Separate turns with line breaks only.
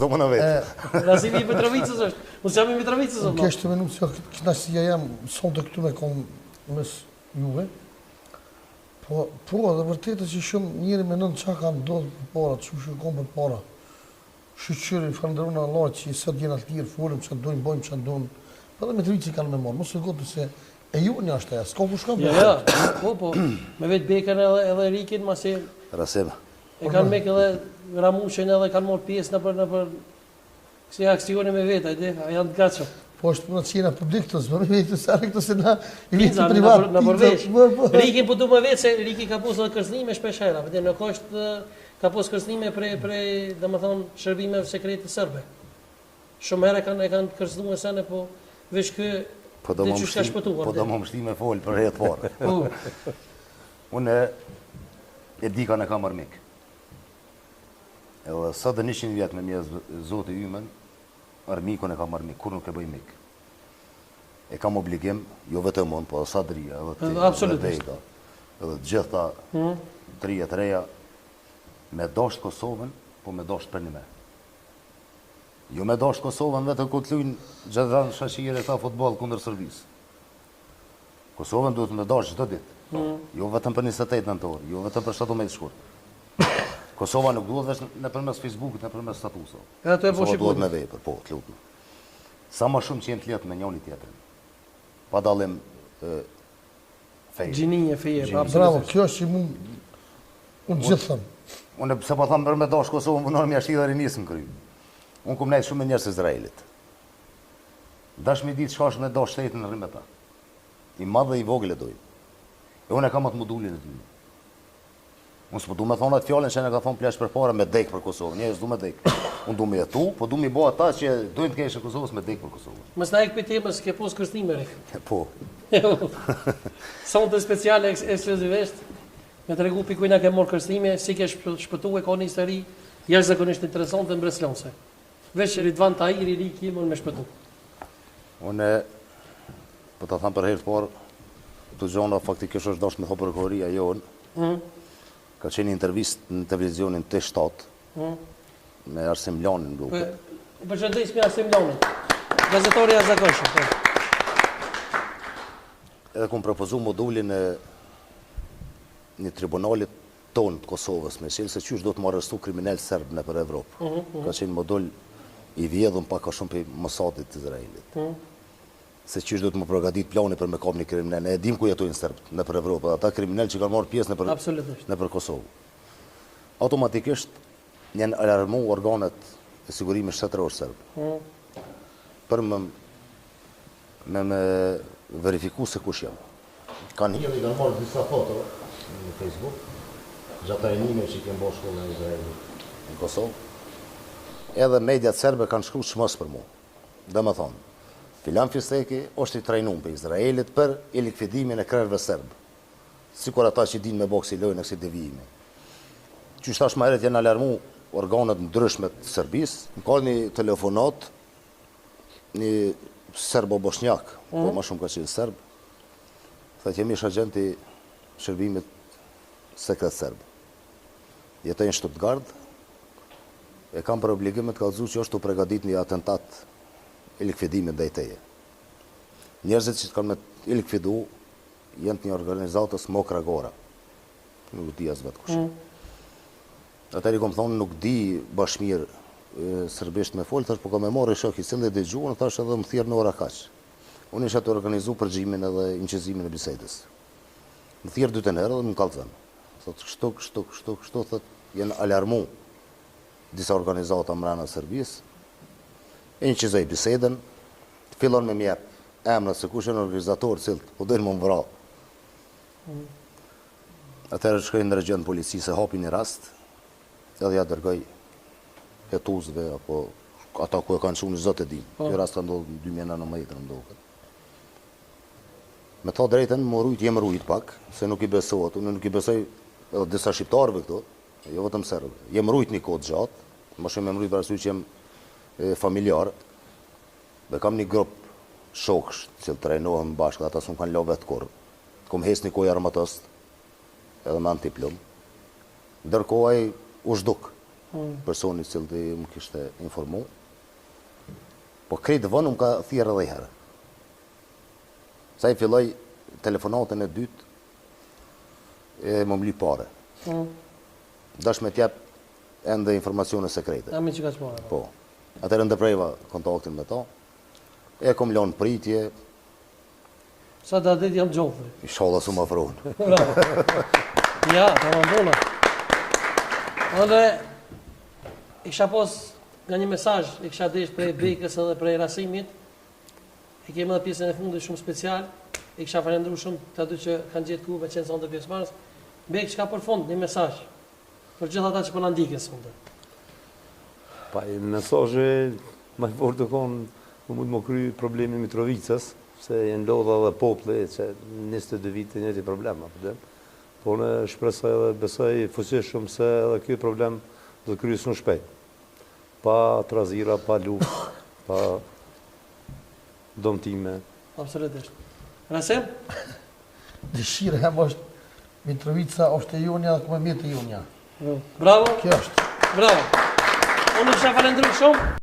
Do më në vetë.
Rasimi i Mitrovicës është. Unë jam i Mitrovicës,
Unë kesh të menu që kënaqësia jem sonte këtu me kon mes juve. Po, po, edhe vërtetë që shumë njeri menon çka ka ndodhur përpara, qysh u kon përpara. Shyqyr, i falënderojmë Allah që sot jena të lirë, folim çka dojmë, bojmë çka dojmë. Po edhe Mitrovicën kanë me marrë, mos e gotë se e jona është ajo, s'ka ku shkon.
Jo, jo, po, po, me vetë Bekën edhe, edhe Rikin, masi...
Rasim.
E kanë mek edhe Ramushin edhe kanë marrë pjesë nëpër nëpër kësi aksione me veta, e di, a janë të gatshëm.
Po është puna që jena publik të s'më me të sa këto se na i viti privat.
Në përveç. Po, po. Riki po du më vetë se Riki ka pasur edhe kërcënime shpesh herë, apo nuk është ka pas kërcënime prej prej, domethënë, shërbimeve sekrete serbe. Shumë herë kanë e kanë kërcënuar se po veç ky
Po do më mshti, po do më mshti me fol për herë të parë. Po. Unë e di kan e kam armik. Edhe sot dhe 100 vjet me m'jep Zoti ymën, armikun e kam armik, kur nuk e bëj mik. E kam obligim, jo vetëm unë, po edhe Sadria, edhe ti, edhe Bega, edhe të gjitha hmm. të reja të reja, me dashtë Kosovën, po me dashtë përnime. Jo me dashtë Kosovën vetëm kur të lujnë Xherdan Shaqiri e ta futboll kundër Serbisë. Kosovën duhet me dashtë çdo ditë. Mm. Jo vetëm për 28 nëntor, jo vetëm për 17 shkurt. Kosova nuk duhet veç nëpërmes Facebookut, nëpërmes statusave.
Edhe ato e
po Kosova duhet me vepër, po, të lutem. Sa më shumë që jemi të lidhur me njëri tjetrin. Pa dallim
feje. Gjinie, feje,
po, Bravo, kjo është që mund unë gjithë them.
Unë pse po them për me dash Kosovën, punon më jashtë dhe rinisë në kry. Unë kum nejt shumë me njerëz të Izraelit. Dash me ditë çka është me dash shtetin rri me ta. I madh dhe i vogël e dojnë. E unë e kam atë modulin e tyre. Unë s'po du me thonë atë fjalën që na ka thonë pleq përpara me dek për Kosovën. Një, s'du me dek. Unë du me jetu, po du me bo ata që dojnë të keqen e Kosovës me dek për
Kosovën. Mos na ik prej temës, ke pos kërcënime Rik.
Po.
Sonte speciale ekskluzivisht me tregu pi kujna ke marrë kërcënime, si ke shpëtu e ka një histori jashtëzakonisht interesante mbresëlënëse. Veç Ridvan Tahiri Riki mund me shpëtu.
Unë po ta them për herë të parë, këto gjona faktikisht është dashur me thonë prokuroria jonë. Mm. Ka qenë një intervistë në televizionin T7 mm. me Arsim Lanin,
më duket. Po, përshëndes me Arsim Lanin. Gazetari i jashtëzakonshëm. Po.
Edhe kum propozu modulin e një tribunalit tonë të Kosovës me qenë se qysh do të me arrestu kriminel serb nëpër Evropë. Mm -hmm. Ka qenë modul i vjedhun pak a shumë prej Mossadit të Izraelit. Mm -hmm. Se qysh do të më përgatit plani për me kap një kriminel. Ne e dim ku jetojnë serbët nëpër Evropë, dhe ata kriminel që kanë marrë pjesë nëpër, nëpër Kosovë. Automatikisht janë alarmu organet e sigurimit shtetëror serb. Mm -hmm. Për më me me verifiku se kush jam. Kanë hi i kanë marrë disa foto në Facebook, gjatë trajnimeve që i kem bo shkollën e Izraelit në Kosovë. Edhe mediat serbe kanë shkru çmos për mu. Domethonë, filan Fisteki është i trajnum prej Izraelit për i likvidimin e krerëve serb. Sikur ata që dinë me bo kësi lojë në kësi devijime. Qysh tash më herët janë alarmu organet ndryshme të Serbisë, më ka një telefonat një serbo-boshnjak, po mm. po ma shumë ka qenë serb, thotë jam ish agjent i shërbimit sekret serb. Jetoj në Stuttgart, e kam për obligim me të kallëzu që është tu pregadit një atentat i likvidimit ndaj teje. Njerëzit që të kanë me të likvidu janë të një organizatës Mokra Gora. Nuk di as vetë kush. Mm. Atëherë i kom thonë nuk di bash mirë serbisht me fol, thash po kam me marrë shok i cili e di gjuhën, thash edhe më thirr në ora kaq. Unë isha tu organizu përgjimin edhe inçizimin e bisedës. Më thirr dytën herë dhe më kallzon. Thotë kështu, kështu, kështu, kështu, thotë janë alarmu disa organizata mrena Serbisë. E inçizoj bisedën, fillon me m'jep emrat se kush janë organizatorë cilët po dojnë me më vra. Mm. Atëherë shkoj në regjion të policisë, hapi një rast, edhe ja dërgoj hetuesve apo ata ku e kanë çuar Zot e di. Po. Ky rast ka ndodhur në 2019 më duket. Me të drejtën, m'u rujt, jem rujt pak, se nuk i besohet, unë nuk i besoj edhe disa shqiptarëve këtu, jo vetëm serbëve. Jem rujt një kohë të gjatë, më shumë jem rujt për arsye që jem familjar, dhe kam një grup shokësh, të cilët trajnohen bashkë, dhe ata s'më kanë lënë vetë kurrë. Kom hec një kohë i armatost, edhe me antiplumb. Ndërkohë ai u zhduk. Mm. Personi i cili më kishte informu. Po krejt vonë më ka thirrë edhe herë. Sa i filloi telefonatën e dytë e më mly pare. Mm. Dash me t'jep ende informacione sekrete.
A me që ka që pare?
Po. Atëherë ndërpreva kontaktin me to. E kom lënë pritje.
Sa da ditë jam gjallë.
Ishalla s'u më afrohen.
Bravo. Ja, tamam bona. Edhe i kisha pas nga një mesazh, i kisha desht prej Bekës edhe prej Rasimit. E kemi edhe pjesën e fundit shumë special. I kisha falendru shumë të dy që kanë gjetë kohë me qenë sonte pjesëmarrës. Bekë, çka për fund një mesazh për gjithë ata që po na ndjekin sonte.
Pa, mesazhi më i fortë konë, me mujtë me kry problemi i Mitrovicës, se janë lodhë edhe populli, që 22 vite njëjti problem, apo dhe. Po unë shpresoj edhe besoj fuqishëm se edhe ky problem do të kryhet shumë shpejt. Pa trazira, pa luftë, pa dëmtime.
Absolutisht. Rasim?
Dëshira jem është Mitrovica është e jonja dhe ka me met e jonja.
Bravo.
Kjo është.
Bravo. Unë ju kisha falendru shumë.